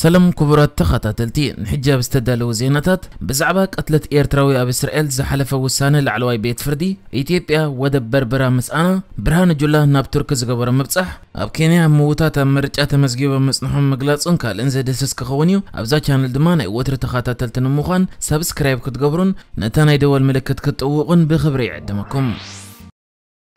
ሰላም ክቡራት ተኸታተልቲ፣ ንሕጂ ኣብ ዝተዳለዉ ዜናታት፣ ብዛዕባ ቅትለት ኤርትራዊ ኣብ እስራኤል ዝሓለፈ ውሳነ ላዕለዋይ ቤት ፍርዲ፣ ኢትዮጵያ ወደብ በርበራ ምስኣና፣ ብርሃኑ ጁላ ናብ ቱርኪ ዝገበሮ ምብጻሕ፣ ኣብ ኬንያ ምውታት ኣብ ምርጫ ተመዝጊቦም ምጽንሖም ምግላጹን ካልእን ዘድህስስ ክኸውን እዩ። ኣብዛ ቻነል ድማ ናይ ወትሪ ተኸታተልቲ ንምዃን ሳብስክራይብ ክትገብሩን ነታ ናይ ደወል ምልክት ክትጥውቑን ብኽብሪ ይዕድመኩም።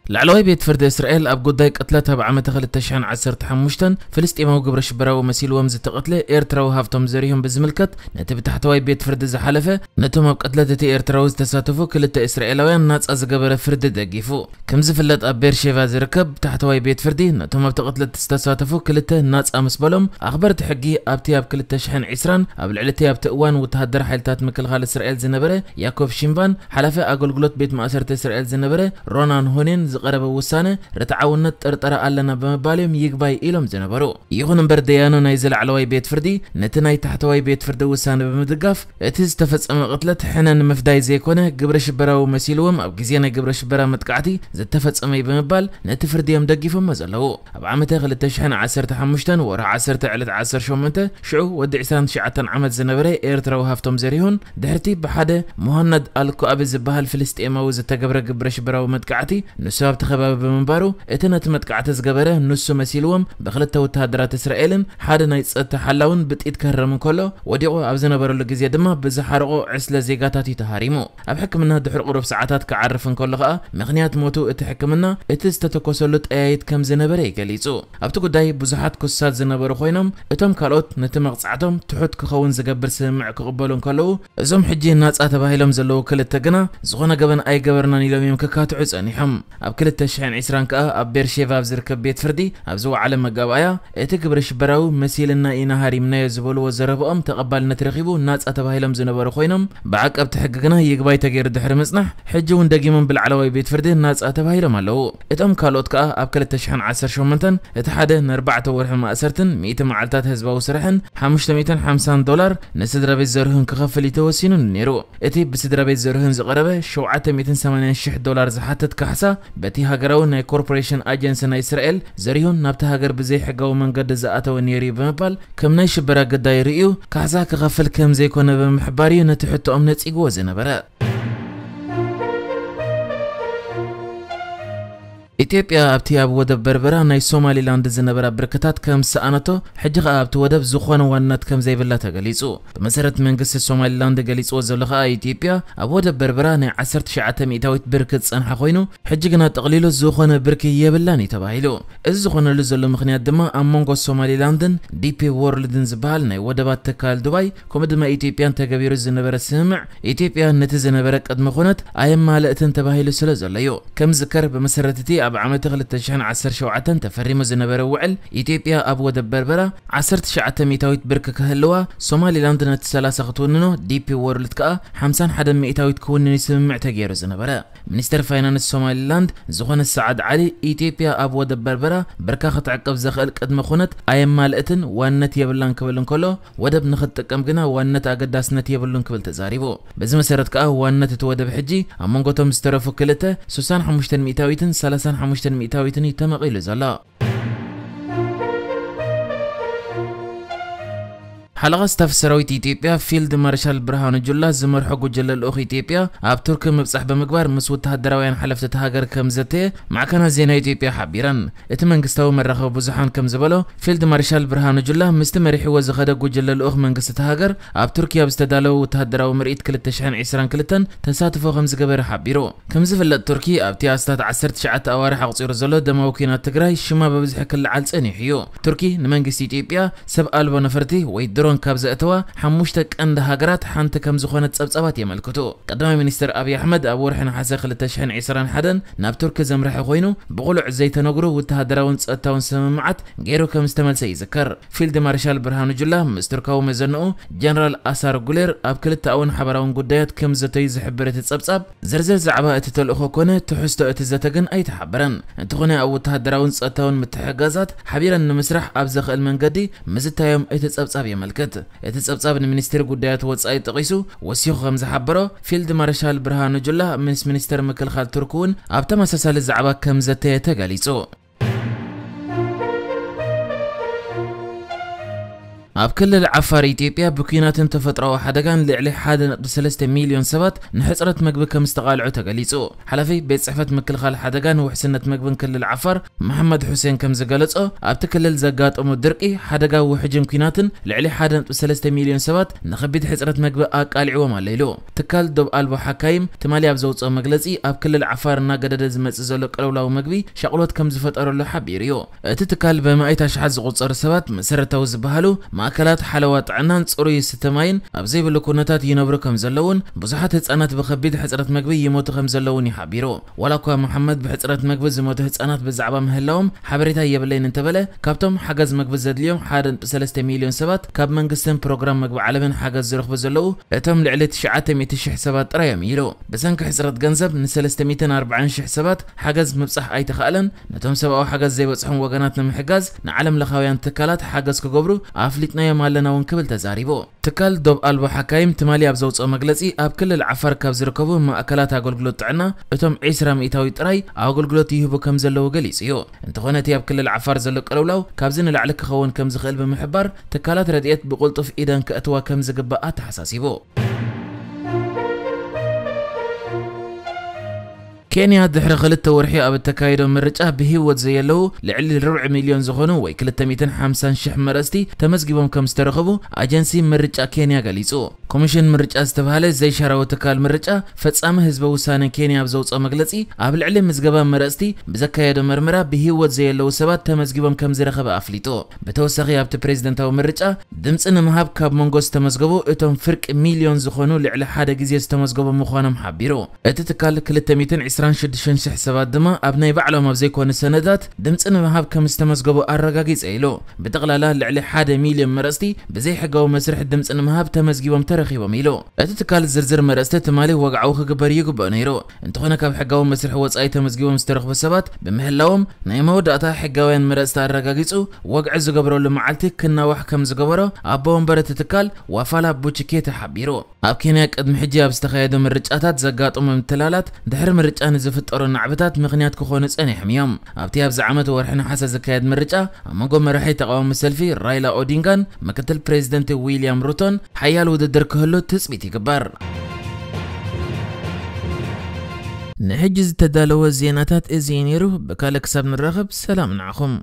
ላዕለዋይ ቤት ፍርዲ እስራኤል ኣብ ጉዳይ ቅትለት ኣብ ዓመተ ክልተ ሽሕን ዓሰርተ ሓሙሽተን ፍልስጤማዊ ግብረ ሽበራዊ መሲልዎም ዝተቐትለ ኤርትራዊ ሃብቶም ዘሪሁን ብዝምልከት ነቲ ብታሕተዋይ ቤት ፍርዲ ዝሓለፈ ነቶም ኣብ ቅትለት እቲ ኤርትራዊ ዝተሳተፉ ክልተ እስራኤላውያን ናጻ ዝገበረ ፍርዲ ደጊፉ። ከም ዝፍለጥ ኣብ ቤርሼቫ ዝርከብ ታሕተዋይ ቤት ፍርዲ ነቶም ኣብቲ ቅትለት ዝተሳተፉ ክልተ ናጻ ምስ በሎም ኣኽበርቲ ሕጊ ኣብቲ ኣብ ክልተ ሽሕን ዕስራን ኣብ ልዕሊ እቲ ኣብቲ እዋን ወተሃደር ሓይልታት ምክልኻል እስራኤል ዝነበረ ያኮብ ሺምባን ሓላፊ ኣገልግሎት ቤት ማእሰርቲ እስራኤል ዝነበረ ሮናን ሆኔን ዝቐረበ ውሳነ ርትዓውነት ጥርጠራ ኣለና ብምባል እዮም ይግባይ ኢሎም ዝነበሩ። ይኹን እምበር ደያኑ ናይዚ ላዕለዋይ ቤት ፍርዲ ነቲ ናይ ታሕተዋይ ቤት ፍርዲ ውሳነ ብምድጋፍ እቲ ዝተፈጸመ ቅትለት ሕነ ንምፍዳይ ዘይኮነ ግብረ ሽበራዊ መሲልዎም ኣብ ግዜ ናይ ግብረ ሽበራ መጥቃዕቲ ዝተፈጸመ እዩ ብምባል ነቲ ፍርዲ እዮም ደጊፎሞ ዘለዉ። ኣብ ዓመተ ክልተ ሽሕን ዓሰርተ ሓሙሽተን ወርሒ ዓሰርተ ዕለት ዓሰርተ ሸሞንተ ሽዑ ወዲ ዕስራን ትሽዓተን ዓመት ዝነበረ ኤርትራዊ ሃፍቶም ዘሪሁን ድሕርቲ ብሓደ ሙሃናድ ኣልኩኣቢ ዝበሃል ፍልስጤማዊ ዝተገብረ ግብረ ሽበራዊ መጥቃዕቲ ንሱ ኣብቲ ከባቢ ብምንባሩ እቲ ነቲ መጥቃዕቲ ዝገበረ ንሱ መሲልዎም ብክልተ ወተሃደራት እስራኤልን ሓደ ናይ ጸጥታ ሓላውን ብጥይት ክህረም እንከሎ ወዲቑ ኣብ ዝነበረሉ ግዜ ድማ ብዝሓረቖ ዕስለ ዜጋታት እዩ ተሃሪሙ። ኣብ ሕክምና ድሕሪ ቁሩብ ሰዓታት ክዓርፍ እንከሎ ከኣ ምኽንያት ሞቱ እቲ ሕክምና እቲ ዝተተኮሰሉ ጠያይት ከም ዝነበረ እዩ ገሊጹ። ኣብቲ ጉዳይ ብዙሓት ክሱሳት ዝነበሩ ኮይኖም እቶም ካልኦት ነቲ መቕጻዕቶም ትሑት ክኸውን ዝገብር ስምምዕ ክቕበሉ እንከለዉ እዞም ሕጂ ናጻ ተባሂሎም ዘለዉ ክልተ ግና ዝኾነ ገበን ኣይገበርናን ኢሎም እዮም ክካትዑ ጸኒሖም። ኣብ ክልተ ሽሕን ዕስራን ከኣ ኣብ ቤርሼቫ ኣብ ዝርከብ ቤት ፍርዲ ኣብ ዝወዓለ መጋባእያ እቲ ግብረ ሽበራዊ መሲልና ኢና ሃሪምናዮ ዝበልዎ ዘረብኦም ተቐባልነት ረኺቡ ናጻ ተባሂሎም ዝነበሩ ኮይኖም ብዓቀብቲ ሕጊ ግና ይግባይ ተገይሩ ድሕሪ ምጽናሕ ሕጂ እውን ደጊሞም ብላዕለዋይ ቤት ፍርዲ ናጻ ተባሂሎም ኣለዉ። እቶም ካልኦት ከኣ ኣብ ክልተ ሽሕን ዓሰርተ ሸሞንተን እቲ ሓደ ንኣርባዕተ ወርሒ ማእሰርትን ሚእቲ መዓልታት ህዝባዊ ስራሕን ሓሙሽተ ሚእትን ሓምሳን ዶላር ንስድራ ቤት ዘርሁን ክኸፍል እዩ ተወሲኑ ነይሩ። እቲ ብስድራ ቤት ዘርሁን ዝቐረበ ሸውዓተ ሚእትን ሰማንያን ሽሕ ዶላር ዝሓትት ካሕሳ በቲ ሃገራዊ ናይ ኮርፖሬሽን ኣጀንሲ ናይ እስራኤል ዘርሁን ናብቲ ሃገር ብዘይሕጋዊ መንገዲ ዝኣተወ ነይሩ እዩ ብምባል ከም ናይ ሽበራ ግዳይ ርእዩ ካሕሳ ክኸፍል ከም ዘይኮነ ብምሕባር እዩ ነቲ ሕቶኦም ነጺግዎ ዝነበረ። ኢትዮጵያ ኣብቲ ኣብ ወደብ በርበራ ናይ ሶማሊላንድ ዝነበራ ብርክታት ከም ዝሰኣነቶ፣ ሕጂ ኸኣ ኣብቲ ወደብ ዝኾነ ዋንነት ከም ዘይብላ ተገሊጹ። ብመሰረት መንግስቲ ሶማሊላንድ ገሊጽዎ ዘሎ ኸኣ ኢትዮጵያ ኣብ ወደብ በርበራ ናይ ዓሰርተ ትሽዓተ ሚእታዊት ብርኪ ዝጸንሓ ኮይኑ፣ ሕጂ ግና ጠቕሊሉ ዝኾነ ብርኪ የብላን እዩ ተባሂሉ። እዚ ዝኾነሉ ዘሎ ምኽንያት ድማ ኣብ መንጎ ሶማሊላንድን ዲፒ ዎርልድን ዝበሃል ናይ ወደባት ትካል ዱባይ ከምኡ ድማ ኢትዮጵያን ተገቢሩ ዝነበረ ስምምዕ ኢትዮጵያ ነቲ ዝነበረ ቅድመ ኩነት ኣየማልእትን ተባሂሉ ስለ ዘሎ እዩ። ከም ዝዝከር ብመሰረት እቲ ኣብ ዓመተ ክልተ ሽሕን ዓሰርተ ሸውዓተን ተፈሪሙ ዝነበረ ውዕል ኢትዮጵያ ኣብ ወደብ በርበራ ዓሰርተ ትሽዓተ ሚእታዊት ብርኪ ክህልዋ ሶማሊላንድ ነቲ ሰላሳ ክትውንኖ ዲፒ ዎርልድ ከኣ ሓምሳን ሓደን ሚእታዊት ክውንን እዩ ስምምዕ ተገይሩ ዝነበረ። ሚኒስተር ፋይናንስ ሶማሊላንድ ዝኾነ ሰዓድ ዓሊ ኢትዮጵያ ኣብ ወደብ በርበራ ብርካ ክትዕቅብ ዘኽእል ቅድመ ኩነት ኣየማልእትን ዋንነት የብላን ክብል እንከሎ ወደብ ንኽትጥቀም ግና ዋንነት ኣገዳስነት የብሉን ክብል ተዛሪቡ። በዚ መሰረት ከኣ ዋንነት እቲ ወደብ ሕጂ ኣብ መንጎቶም ዝተረፉ ክልተ ስሳን ሓሙሽተን ሚእታዊትን ሰላሳን ሓሙሽተን ሚእታዊትን እዩ ተመቒሉ ዘሎ። ሓለቓ ስታፍ ሰራዊት ኢትዮጵያ ፊልድ ማርሻል ብርሃኑ ጁላ ዝመርሖ ጉጅለ ልኡኽ ኢትዮጵያ ኣብ ቱርኪ ምብጻሕ ብምግባር ምስ ወተሃደራውያን ሓለፍቲ እታ ሃገር ከም ዘተየ ማዕከናት ዜና ኢትዮጵያ ሓቢረን። እቲ መንግስታዊ መራኸቢ ብዙሓን ከም ዝበሎ ፊልድ ማርሻል ብርሃኑ ጁላ ምስቲ መሪሕዎ ዝኸደ ጉጅለ ልኡኽ መንግስቲ እታ ሃገር ኣብ ቱርኪ ኣብ ዝተዳለወ ወተሃደራዊ ምርኢት ክልተ ሽሕን ዕስራን ክልተን ተሳትፎ ከም ዝገበረ ሓቢሩ። ከም ዝፍለጥ ቱርኪ ኣብቲ ኣስታት ዓሰርተ ትሽዓተ ኣዋርሕ ኣቑጺሩ ዘሎ ደማዊ ኲናት ትግራይ ሽማ ብብዝሒ ክለዓል ጸኒሑ እዩ። ቱርኪ ንመንግስቲ ኢትዮጵያ ሰብ ኣልቦ ነፈርቲ ወይ ድሮን ካብ ዘእተዋ ሓሙሽተ ቀንዲ ሃገራት ሓንቲ ከም ዝኾነት ጸብጻባት የመልክቱ። ቀዳማይ ሚኒስትር ኣብይ ኣሕመድ ኣብ ወርሒ ነሓሰ ክልተ ሽሕን ዕስራን ሓደን ናብ ቱርኪ ዘምርሐ ኮይኑ ብቕሉዕ ዘይተነግሩ ወተሃደራውን ጸጥታውን ስምምዓት ገይሩ ከም ዝተመልሰ ይዝከር። ፊልድ ማርሻል ብርሃኑ ጁላ ምስ ቱርካዊ መዘንኡ ጀነራል ኣሳር ጉሌር ኣብ ክልተኣውን ሓበራውን ጉዳያት ከም ዘተዩ ዝሕብር እቲ ጸብጻብ ዝርዝር ዛዕባ እቲ ተልእኾ ኮነ ትሕዝቶ እቲ ዘተ ግን ኣይተሓበረን። እንተኾነ ኣብ ወተሃደራውን ጸጥታውን ምትሕግጋዛት ሓቢረን ንምስራሕ ኣብ ዘኽእል መንገዲ ምዝታዮም እቲ ጸብጻብ የመልክት። እቲ ጸብጻብ ንሚኒስትሪ ጉዳያት ወጻኢ ጠቒሱ ወሲኹ ከም ዝሓበሮ ፊልድ ማርሻል ብርሃኑ ጁላ ምስ ሚኒስተር ምክልኻል ቱርኪ እውን ኣብ ተመሳሳሊ ዛዕባ ከም ዘተየ ተገሊጹ። ኣብ ክልል ዓፋር ኢትዮጵያ ብኲናትን ተፈጥሮኣዊ ሓደጋን ልዕሊ ሓደ ነጥቢ ሰለስተ ሚልዮን ሰባት ንሕጽረት መግቢ ከም ዝተቓልዑ ተገሊጹ። ሓላፊ ቤት ጽሕፈት ምክልኻል ሓደጋን ውሕስነት መግብን ክልል ዓፋር መሓመድ ሑሴን ከም ዝገለጾ፣ ኣብቲ ክልል ዘጋጠሙ ድርቂ፣ ሓደጋ ውሕጅን ኲናትን ልዕሊ ሓደ ነጥቢ ሰለስተ ሚልዮን ሰባት ንኸቢድ ሕጽረት መግቢ ኣቃሊዕዎም ኣሎ ኢሉ። ትካል ዶብ ኣልቦ ሓካይም ትማሊ ኣብ ዘውጽኦ መግለጺ፣ ኣብ ክልል ዓፋር እናገደደ ዝመጽእ ዘሎ ቅልውላው መግቢ ሻቕሎት ከም ዝፈጠረሉ ሓቢሩ እዩ። እቲ ትካል ብመኣይት ኣሽሓት ዝቑጸሩ ሰባት መሰረታዊ ዝበሃሉ ማእከላት ሓለዋ ጥዕናን ጽሩይ ዝስተ ማይን ኣብ ዘይብሉ ኩነታት ይነብሩ ከም ዘለውን ብዙሓት ህጻናት ብኸቢድ ሕጽረት መግቢ ይሞቱ ከም ዘለውን እዩ ሓቢሩ። ዋላ እኳ መሓመድ ብሕጽረት መግቢ ዝሞቱ ህጻናት ብዛዕባ ምህላዎም ሓበሬታ የብለይን እንተበለ፣ ካብቶም ሓገዝ መግቢ ዘድልዮም ሓደ ነጥቢ ሰለስተ ሚልዮን ሰባት ካብ መንግስትን ፕሮግራም መግቢ ዓለምን ሓገዝ ዝረኽቡ ዘለዉ እቶም ልዕሊ ትሽዓተ ሚእቲ ሽሕ ሰባት ጥራይ እዮም ኢሉ። ብሰንኪ ሕጽረት ገንዘብ ንሰለስተ ሚእትን ኣርባዓን ሽሕ ሰባት ሓገዝ ምብጻሕ ኣይተኻእለን። ነቶም ሰብኣዊ ሓገዝ ዘይበጽሖም ወገናት ንምሕጋዝ ንዓለም ለኻውያን ትካላት ሓገዝ ክገብሩ ኣፍሊጥናዮም ኣለና እውን ክብል ተዛሪቡ። ትካል ዶብ ኣልቦ ሓካይም ትማሊ ኣብ ዘውፅኦ መግለፂ፣ ኣብ ክልል ዓፋር ካብ ዝርከቡ ማእከላት ኣገልግሎት ጥዕና እቶም ዒስራ ሚእታዊ ጥራይ ኣገልግሎት ይህቡ ከም ዘለዉ ገሊፁ እዩ። እንተኾነ እቲ ኣብ ክልል ዓፋር ዘሎ ቅልውላው ካብዚ ንላዕሊ ክኸውን ከም ዝኽእል ብምሕባር፣ ትካላት ረድኤት ብቕልጡፍ ኢደን ከእትዋ ከም ዝግባእ ኣተሓሳሲቡ። ኬንያ ድሕሪ ክልተ ወርሒ ኣብ እተካየዶ ምርጫ ብህይወት ዘየለዉ ልዕሊ ርብዒ ሚልዮን ዝኾኑ ወይ ክልተ ሚእትን ሓምሳን ሽሕ መረፅቲ ተመዝጊቦም ከም ዝተረኸቡ ኣጀንሲ ምርጫ ኬንያ ገሊጹ። ኮሚሽን ምርጫ ዝተባህለ ዘይሻራዊ ትካል ምርጫ ፈጻሚ ህዝበ ውሳነ ኬንያ ኣብ ዘውፅኦ መግለጺ፣ ኣብ ልዕሊ ምዝገባ መረፅቲ ብዘካየዶ መርመራ ብህይወት ዘየለዉ ሰባት ተመዝጊቦም ከም ዝረኸበ ኣፍሊጡ። ብተወሳኺ ኣብቲ ፕሬዝደንታዊ ምርጫ ድምፂ ንምሃብ ካብ መንጎ ዝተመዝገቡ እቶም ፍርቂ ሚልዮን ዝኾኑ ልዕሊ ሓደ ግዜ ዝተመዝገቡ ምዃኖም ሓቢሩ። እቲ ትካል ክልተ ሚእትን ዕስራን ሽዱሽተን ሽሕ ሰባት ድማ ኣብ ናይ ባዕሎም ኣብ ዘይኮነ ሰነዳት ድምፂ ንምሃብ ከም ዝተመዝገቡ ኣረጋጊጸ ኢሉ። ብጠቕላላ ልዕሊ ሓደ ሚልዮን መረፅቲ ብዘይሕጋዊ መስርሕ ድምፂ ንምሃብ ተመዝጊቦም ተረኺቦም ኢሉ። እቲ ትካል ዝርዝር መረፅቲ ትማሊ ወግዓዊ ክግበር ይግብኦ ነይሩ። እንተኾነ ካብ ሕጋዊ መስርሕ ወጻኢ ተመዝጊቦም ዝተረኽቡ ሰባት ብምህላዎም ናይ መወዳእታ ሕጋውያን መረፅቲ ኣረጋጊጹ ወግዒ ዝገብረሉ መዓልቲ ክናዋሕ ከም ዝገበሮ ኣቦ ወንበር እቲ ትካል ዋፋላ ቡችኬ ተሓቢሩ። ኣብ ኬንያ ቅድሚ ሕጂ ኣብ ዝተኻየዱ ምርጫታት ዘጋጠሙ ምትላላት ድሕሪ ምርጫ ንዝፍጠሩ ናዕብታት ምኽንያት ክኾኑ ጸኒሖም እዮም። ኣብቲ ኣብዚ ዓመት ወርሒ ነሓሰ ዝካየድ ምርጫ ኣብ መንጎ መራሒ ተቓዋሚ ሰልፊ ራይላ ኦዲንጋን ምክትል ፕሬዚደንት ዊልያም ሩቶን ሓያል ውድድር ክህሉ ትጽቢት ይግበር። ንሕጂ ዝተዳለወ ዜናታት እዚ እዩ ነይሩ። ብካልእ ክሳብ ንራኸብ ሰላም ንዓኹም።